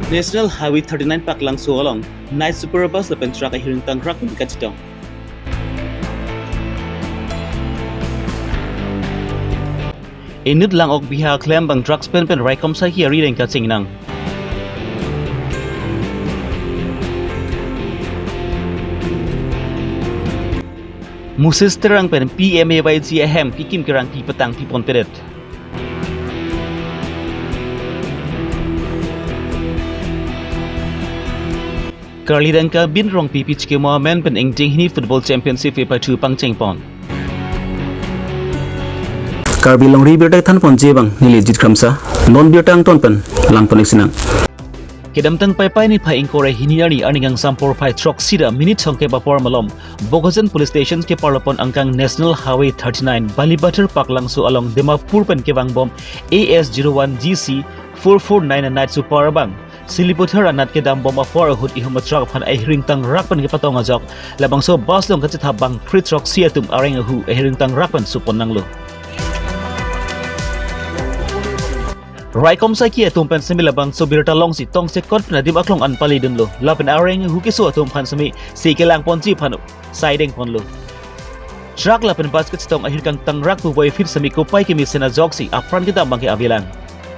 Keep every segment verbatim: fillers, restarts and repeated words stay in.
National Highway thirty-nine Paklangso along night super bus lapen truck ahiring tangrak pen kachetong. Inut lang-ok biha klem abang drugs pen pen raikom saikhi arideng kachingnang. Moses Terang pen P M A Y G ahem kekim kerang pi patang pipon pedet. Karli Dangka Bin Rongpi pichike mohamen pen ingting hini football championship epathu pangchengpon. Karbi Longri birta thanponji abang neli Jit Kramsa, non birta angton pen langpon-ik sinang. Kedamtang Paipai niphai ingkoi ra hini arni arni kangsam porphai throksi ra minute songkep apor malom Bokajan Police Station keparlopon angkang National Highway thirty-nine Balipathar Paklangso along Dimapur pen kevangbom A S zero one G C four four nine night super abang Siliputhar anat kedambom apor ahut ihum a-truck aphan ahiring tangrak pen kepatong ajok, labangso bus along kachethap bangphli throksi atum areng ahu ahiring tangrak pen supon nanglo. Raikom saikhi atum pen semi labangso birta alongsi tongsekot pen adim aklong an palidunlo, lapen areng ahu keso atum aphan semi si kelangponji aphan saidengponlo. Truck lapen bus kachetong ahirkang tangrak pu voiphit semi kopai kemesen ajoksi apran kedam abangke avelang.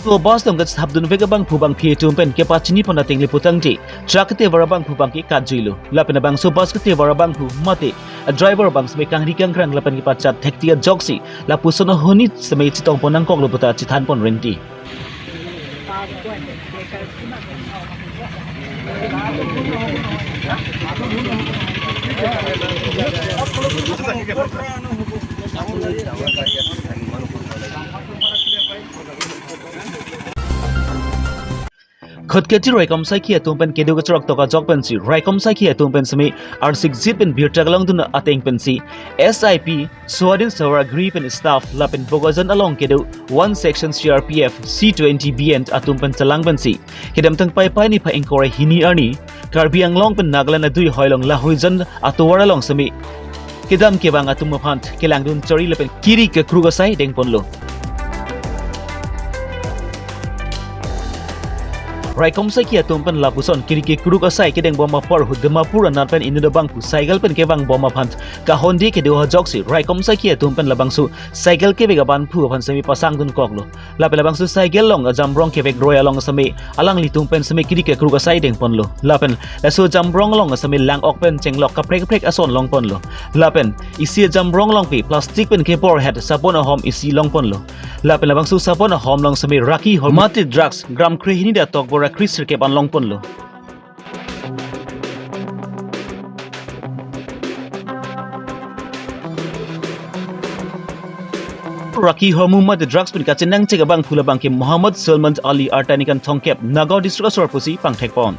To bus along kachethapdunvek abangphu bangphi atum pen kepachinipon ateng le putangte, truck ketevar abangphu abangke katjuilo. Lapen labangso bus ketevar abangphu mate a-driver abang semi kangri kangkrang lapen kepachat thekti ajoksi lapuson ahoni semi chetongpon nangkoklo puta chethanpon renti. Khatkhati raikom saikhi atum pen kedo kachorok tok ajok pensi raikom saikhi atum pen semi arsik jit pen birta kelongdun ateng pensi S I P Suadin Savar Gri pen staff lapen Bokajan along kedo one section C R P F C twenty B N atum pen chelang pensi kedamtang Paipai niphai ingkoi ra hini arni Karbi Anglong pen Nagaland adui hoilong lahuijan atovar along semi kedam kevang atum aphan kelangdun chari lapen kiri kekruk asai dengponlo. Raikom saikhi atum pen lapuson kiri kekruk asai kedengbom apor ahut Dimapur anat pen inut abangphu cycle pen kevangbom aphan kahonde kedo ajoksi raikom saikhi atum pen labangso cycle kevek abangphu aphan semi pasangdunkoklo. Lapen labangso cycle along ajamrong kevek roi along semi alanglitum pen semi kiri kekruk asai dengponlo. Lapen laso jamrong along semi lang-ok pen chenglok kaprek kaprek ason longponlo. Lapen isi jamrong along pi plastic pen kebor het sabon ahom isi longponlo. Lapen labangso sabon ahom along semi raki hor mate drugs gram krehini da tokbor ra kresirkep an longponlo. Raki hormu mate drugs pen kachenangchek abangphu labangke Muhammad Salman Ali arta nikan thomkep Nagaon district asor pusi pangthekpon.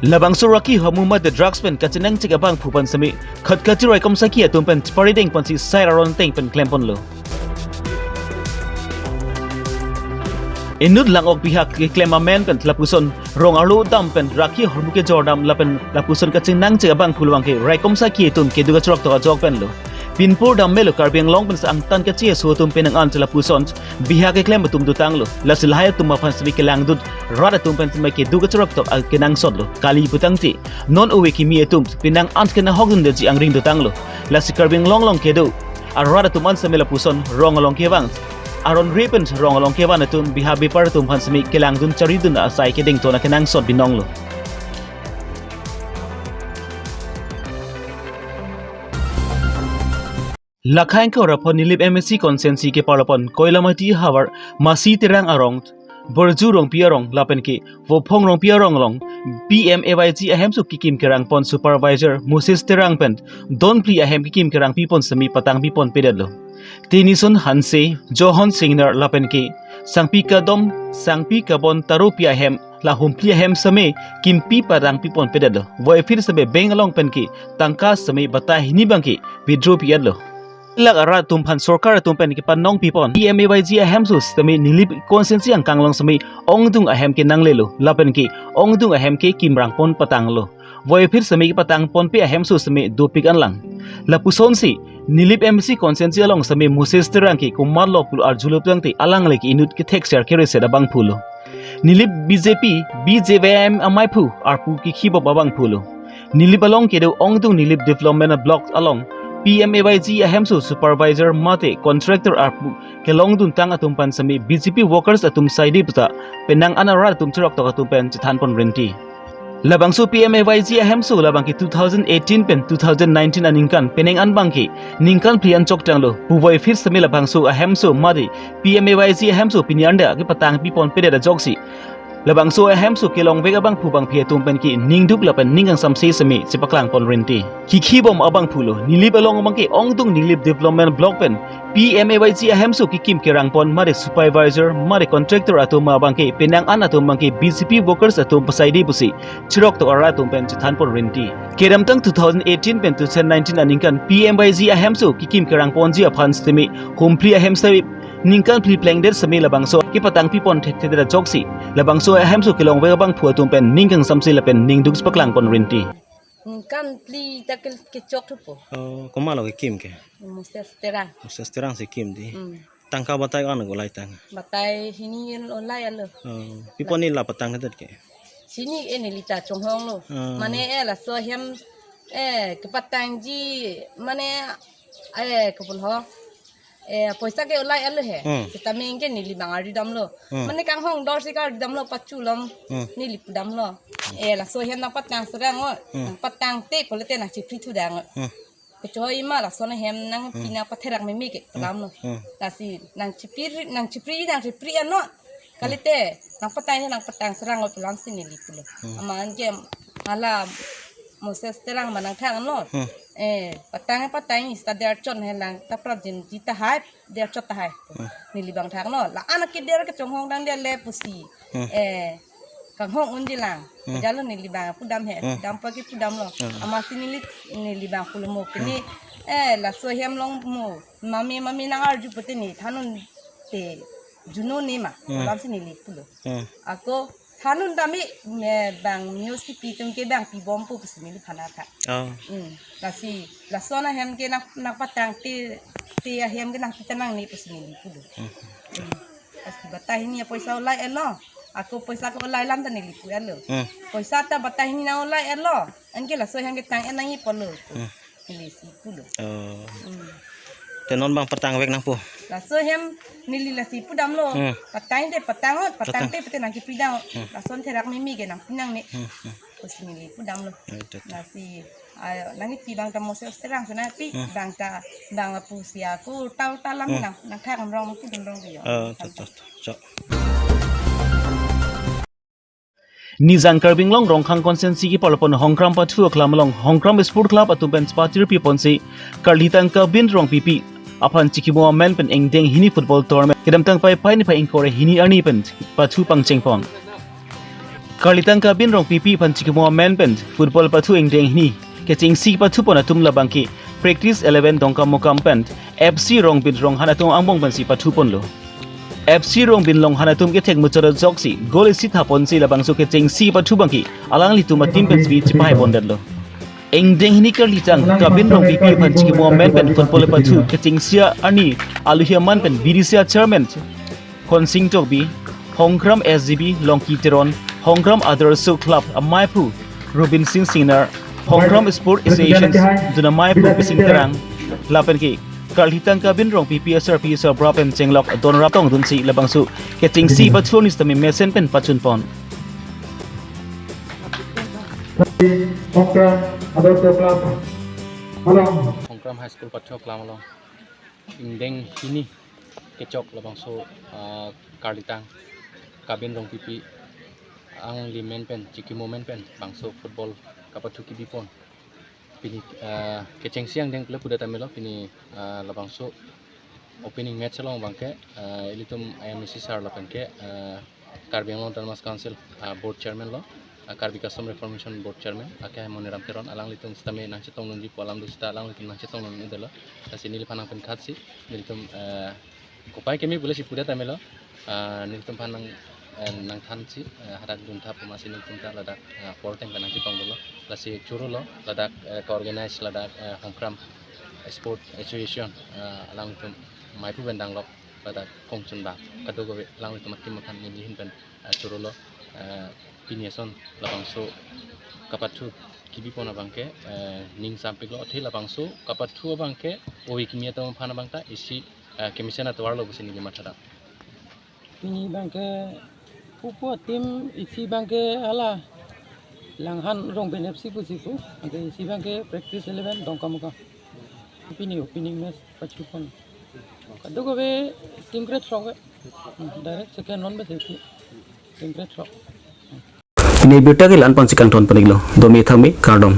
Labangso raki hormu mate drugs pen kachenangchek abangphu pen semi Khatkhati raikom saikhi atum pen chepari dengponsi sai aron ateng pen klemponlo. Inut lang-ok bihak keklem amen pen lapuson rong arlo dam pen raki hormu kejor dam lapen lapuson kachenangchek abangphu labangke raikom saikhi atum kedo kachorok tok ajok penlo. Pinpur dam melo Karbi Anglong pen sa angtan kachi aso atum penang an lapuson bihak keklem atum dotanglo. Lasi lahai atum aphan semi kelangdun rat atum pen semi kedo kachorok tok akenangsotlo. Kali putangte non ove kimi atum penang an kenahokdundeji angring dotanglo. Lasi Karbi Anglong along kedo arat atum an semi lapuson rong along kevang, aron re pen rong along kevan atum biha bepar atum aphan semi kelangdun charidun asai kedengton akenangsot binonglo. Lakhain ke orapon Nilip M A C constituency keparlopon Koilamati havar Masi Terang arong, Borju Rongpi arong lapen ke Vophong Rongpi arong along P M A Y G ahemso kekim kerangpon supervisor Moses Terang pen donphli ahem kekim kerang pipon semi patang pipon pedetlo. Tenison Hanse, Johon Singnar lapen ke Sangpi Kadom, Sangpi Kabon Taropi ahem la humphli ahem semi kimpi patang pipon pedetlo. Voiphit semi bank along pen ke tangka semi batai hini abangke withdraw pi-etlo. Lak arat atum aphan sorkar atum pen kepanong pipon P M A Y G ahemso semi Nilip constituency angkang along semi ongdung ahem kenanglelo lapen ke ongdung ahem ke kimrangpon patanglo. Voiphit semi kepatangponpe ahemso semi dopik anlang. Lapusonsi Nilip M C constituency along seme Moses Terang ke komatlo pulo arjulo tangte alangle ke inut kethek ser kere set abangphu lo. Nilip B J P, B J P M amaiphu arpu kikhibom abangphu lo. Nilip along kedo ongdung Nilip Development Block along P M A Y G ahemso supervisor mate contractor arpu kelongdun tang atum pen seme B J P workers atum saide puta penang an arat atum chiroktok atum pen chethanpon rinti. Labangso P M A Y G ahemso labang ke two thousand eighteen pen two thousand nineteen aningkan penang an abang ke ningkan phli an choktanglo. Puvoiphit seme labangso ahemso mate P M A Y G ahemso pini anda kepatang pipon pedet ajoksi labangso ahemso kelongvek abangphu bangphi atum pen ke ningduk lapen ning kangsamse seme chepaklangpon rinti. Kikhibom abangphu lo, Nilip along abang ke ongdung Nilip Development Block pen P M A Y G ahemso kekim kerangpon mate supervisor mate contractor atum abang ke penang an atum abang ke B J P workers atum pasaide pusi chiroktok arat atum pen chethanpon rinti. Kedamtang two thousand eighteen pen two thousand nineteen aningkan P M Y G ahemso kekim kerangponji aphan seme humphli ahem seme ningkan phli plengdet seme labangso kepatang pipon thekthedet ajoksi labangso ahemso kelongvek abangphu atum pen ning kangsamse lapen ningduk chepaklangpon rinti. Ningkan phli ta ke kechok thupo. Oh, komatlo kekim ke? Moses Terang. Moses Terang si kim di. Hmm. Tangka batai ko-an ko laitang? Batai hini lo lai alo. Oh, pi apot ne la patangdet ke? Sini eh neli ta chonghong lo. Hmm. Mane eh laso ahem eh kepatangji mane eh kopilo. Eh, poisa ke ulai alo he. Hmm. Sitame ke neli abang arjudamlo. Hmm. Mane kanghong dor si karjudamlo pachulom. Hmm. Neli pudamlo. Eh, laso ahem nangpatang serang o. Hmm. Nangpatangte pulote nangchipri thudang o. Hmm. Kechoi ma laso ahem nang Hmm. pina patherak meme ke Hmm. lamlo. Hmm. Lasi nangchipri nangchipri nangchipri ano. Kalite nangpatang nangpatang serang o pulam si neli pulo. Hmm. Amat ke hala Moses Terang ma nangthang no. Hmm. Eh, patang patang ista derchot helang ta prapjinji tahai derchot tahai. Hmm. Neli abang thang no. La anak ke der kechonghong dang der le pusi. Hmm. Eh, kanghong unji lang. Hmm. Jalo neli abang pudam he. Hmm. Dampo ke pudamlo. Hmm. Amatsi neli neli abang pulo mo pini. Hmm. Eh, laso ahem along mo. Mami mami nang arju pute ne thanun te juno ne ma. Hmm. Pulam si neli pulo. Hmm. Ako thanun tame me bang news kipi atum ke bang pibompo pusi neliphan athak. Oh. Hmm. Lasi laso ahem ke nang nangpatangte te ahem ke nangpita nangne pusi neli pulo. Hmm. Hmm. Lasi batai hini apoisa ulai alo. Ako poisa ke ulai alam ta neli pu alo. Hmm. Poisa ta batai hini nang ulai alo. Anke laso ahem ke tang-et nangji pulo. Hmm. Neli si pulo. Oh. Hmm. Te non abang patangvek nangpo? Laso ahem neli lasi pudamlo. Hmm. Patangte patang o, Patang. patangte pute nangchipri dang o. Hmm. Lason therak meme ke nangpi nangne. Hmm, hmm. Pusi neli pudamlo. Oh, itu, itu. Lasi, ayo, nangpi abang ta Moses Terang sana pi, Hmm. abang ta, abang pusi ako, tau talam Hmm. nang, nangthak rong, pudam rong dia. Oh, itu, itu, itu. Nijang Karbi Anglong Rongkhang constituency kepalopon Hongkram pathu aklam along Hongkram Sport Club atum pen patir piponsi Karlitang Kabin Rongpipi aphan chikimo amen pen ingdeng hini football tournament kedamtang Paipai niphai ingkoi ra hini arni pen pathu pangchengpon. Karlitang Kabin Rongpipi aphan chikimo amen pen football pathu ingdeng hini kechengsi pathupon atum labang ke practice eleven Dongkamukam pen F C Rongbin Ronghan atum angbong pensi pathuponlo. F C Rongbin Ronghan atum kethek muchot ajoksi goal isi thaponsi labangso kechengsi pathu abang ke alanglitum a-team pen si chepahaipondetlo. Ingdeng hini Karlitang Kabin Rongpipi aphan chikimo amen pen football pathu kechengsi arni aluhi aman pen B D C chairman Khonsing Tokbi, Hongkram S G B Longki Teron, Hongkram Adarsho Club amaiphu Rubin Singh Singnar, Hongkram Sport Association dun amaiphu Bising Terang, lapen ke Karlitang Kabin Rongpipi asarpi asarbura pen chenglok don rap tongdunsi labangso kechengsi pathu arni sitame mesen pen pachunpon. Hongkram Adarsho Club along. Hongkram High School pathu aklam along ingdeng hini kechok labangso, ah, Karlitang Kabin Rongpipi angli amen pen, chikimo amen pen, bangso football kapathu kibipon. Pini, ah, kechengsi angdeng pule pudet amelo, pini, ah, labangso opening match along abang ke, ah, ilitum I M A C sir lapen ke, ah, Karbi Anglong Autonomous Council, ah, Board Chairman lo, ah, Karbi Custom Reformation Board Chairman, ake Moniram Teron, alanglitum sitame nangchetongdunji pu alam do sita alanglitum nangchetongdun-edetlo. Lasi neliphan nangpenkhatsi, nelitum, eh, kopai keme pule si pudet amelo, ah, nelitum aphan nang, eh, nangthansi, eh, hadak dunthap amatsi nelitum ta ladak, eh, porteng pen nangchetongdunlo. Lasi choro lo, ladak, eh, ka-organize ladak, eh, Hongkram Sport Association, ah, alanglitum maipu pen danglok pada kongchun ba kadokave alanglitum atim aphan neli ahin pen, ah, chorolo, ah, pini ason labangso kapathu kibipon abangke, ah, ning sampiklo, athe labangso kapathu abangke ove kimi atum aphan abangta isi, ah, kemesen atovarlo pusi neli mathadam. Pini abangke pupo team isi abangke hala Langhan Rongben F C pusi pu. Anke isi abangke practice eleven Dongkamukam. Pini opening match pachupon. Kadokave team krethrok ke. Hmm, direct second round besi team krethrok. Pini abirta ke la-an ponsi kangthon pon-iklo. Domi thangmi kardom.